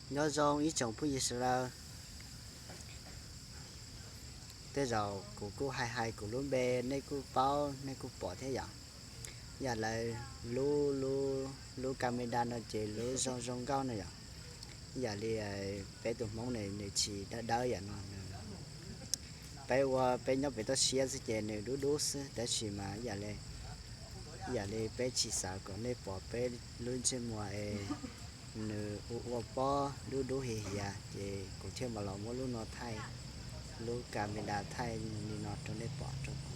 Nyob zoo ib tsoom phooj ywg sawv daws. Tej zaum kuv kuj hais hais kuv lub npe nej kuj paub nej kuj pom thiab yom. Yam lawv lub, lub camera no ces lub zoo zoo nkauj no yom. Yam li peb tus Hmoob ne nws tsis dawb dawb yam no. Peb ua peb nyob pem toj siab xwb ces nws dub dub xwb, tab sis mas yam li, yam li peb tsis xav kom nej pom peb lub ntsej muag es nws ua ua pob dub dub hiav hiav, ces kuv thiaj mam los muab lub no thaij, lub camera thaij li no rau nej pom rau kuv,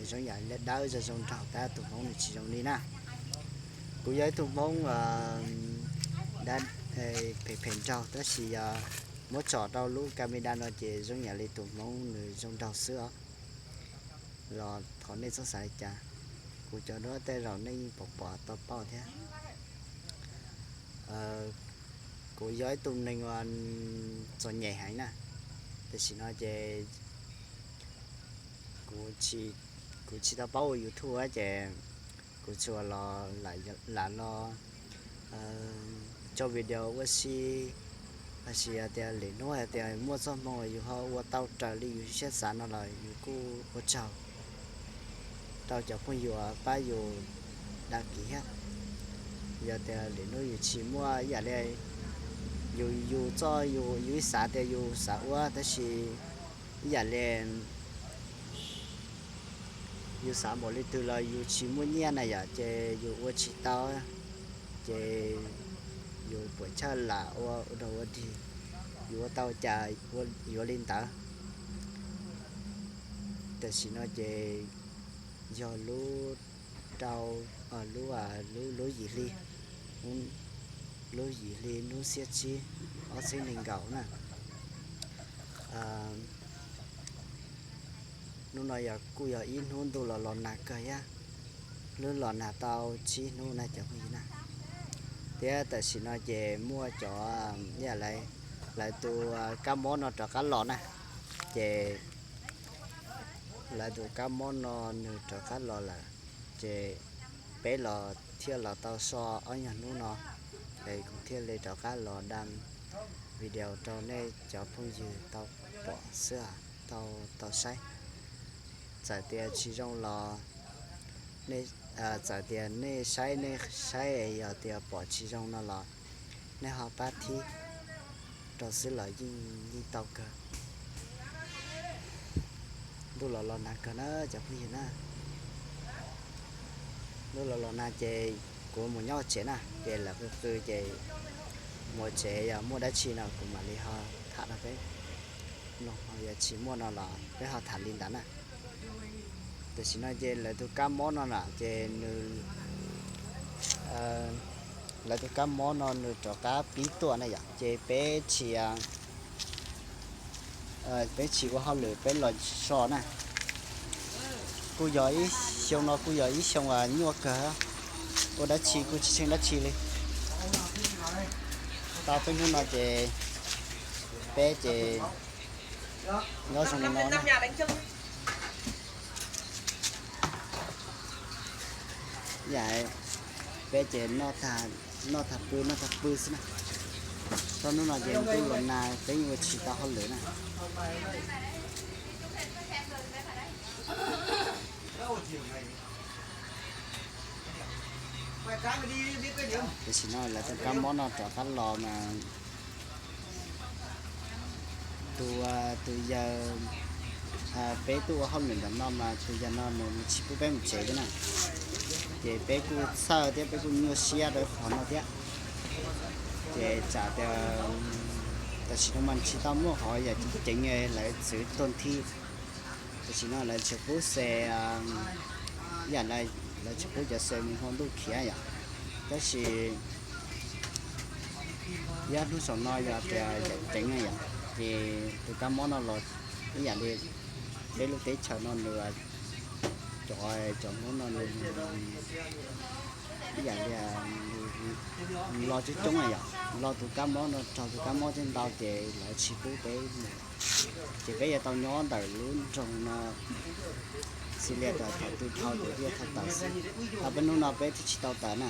zoo yam li dawb zoo zoo nraug, tab tus Hmoob nws tsis zoo li na. Kuv yog ib tug Hmoob phem phem nraug, tab sis yog muab tsom rau lub camera no ces zoo yam li tus Hmoob nws zoo nraug xwb os. Los thov nej txhob xav li cas, kuv cov duab tej zaum nej yeej pom pom tau paub thiab. Kuv yog ib tug neeg uas txom nyem heev na, tam sim no ces kuv tsis tau paub ua YouTube ces kuv tsuas los lam los tso video ua si, los sis tias lwm hnub hais tias muaj txoj hmoo yus ho ua tau raws li yus siab xav no los yus kuj ua tsaug rau cov phooj ywg pab yus dag kiv thiab. Yog tias lwm hnub yus tsis muaj ib yam li yus, yus txoj yus, yus ib xav tias yus xav ua tab sis ib yam li yus xav npaum li twg los yus tsis muaj nyiaj na yom, ces yus ua tsis tau, ces yus puas chawj lam ua ua dog ua dig, yus ua tau cas yuav li ntawd. Tam sim no ces yog lub rau, lub, lub, lub yim hli, lub yim hli hnub xiab tsib ob txhiab nees nkaum na. Hnub no yog kuj yog ib hnub ntuj los los nag kawg thiab, lub los nag tau tsib hnub na cov phooj ywg na. Thiab tam sim no ces muaj cov, yam li lawv tus kab mob no rov qab los na, ces lawv tus kab mob no nws rov qab los lawm, ces peb los thiaj los tau so ob nyuag hnub no, es kuv thiaj li rov qab los da video rau nej cov phooj ywg tau pom xwb, tau, tau saib. Txawm tias tsis zoo los, txawm tias nej saib, nej saib yog tias pom tsis zoo no los nej ho pab thib rau xwb los yeej, yeej tau kawg. Ntuj los los nag kawg na cov phooj ywg na. Ntuj los los nag ces kuv mus nyob tsev na, ces lawv qw qw ces mus tsev, yog muaj dab tsi no kuv mam li ho tham rau peb mloog, yog tsis muaj no los peb ho tham li ntawd na. Tam sim no ces lawv tus kab mob no na ces nws, lawv tus kab mob no nws rov qab pib tuaj na yom, ces peb tsis, peb tsis ua hauj lwm peb los so na. Kuj yog ib xyoo no kuj yog ib xyoo uas nyuaj kawg, ua dab tsi kuj tsis tsheej dab tsi li. Tau peb hnub no ces peb ces nyob zoo li no na. Yam peb ces noj tag pw noj tag pw xwb na. Txog hnub no ces ntuj los nag peb yeej ua tsis tau hauj lwm na. Tam sim no lawv tus kab mob no rov qab los mas tus, tus yawg, peb tuaj ua hauj lwm ntawm no mas tus yawg no nws tsis pub peb mus tsev thiab na. Ces peb kuj txhawj thiab peb kuj nyuaj siab rau qhov no thiab. Ces tsam tias tam sim no mas tsis tau muaj qhov yam ceev ceev lawv txwv tuag nthi. Tam sim no lawv tsis pub xe, yam li lawv tsis pub cov xe mus hmo ntuj khiav yom. Tab sis ib hnub saum no yog tias yam ceev yom, ces tus kab mob no los ib yam li peb lub teb chaws no nws, cov, cov Hmoob no nws ib yam li los coob coob yom, los tus kab mob no raug tus kab mob thiaj ntau ces lawv tsis pub peb mus. Ces peb yuav tau nyob ntawm lub nroog no xws li thaum twg dhau ces thiaj tau tawm xwb. Tau peb hnub no peb thiaj tsis tau tawm na.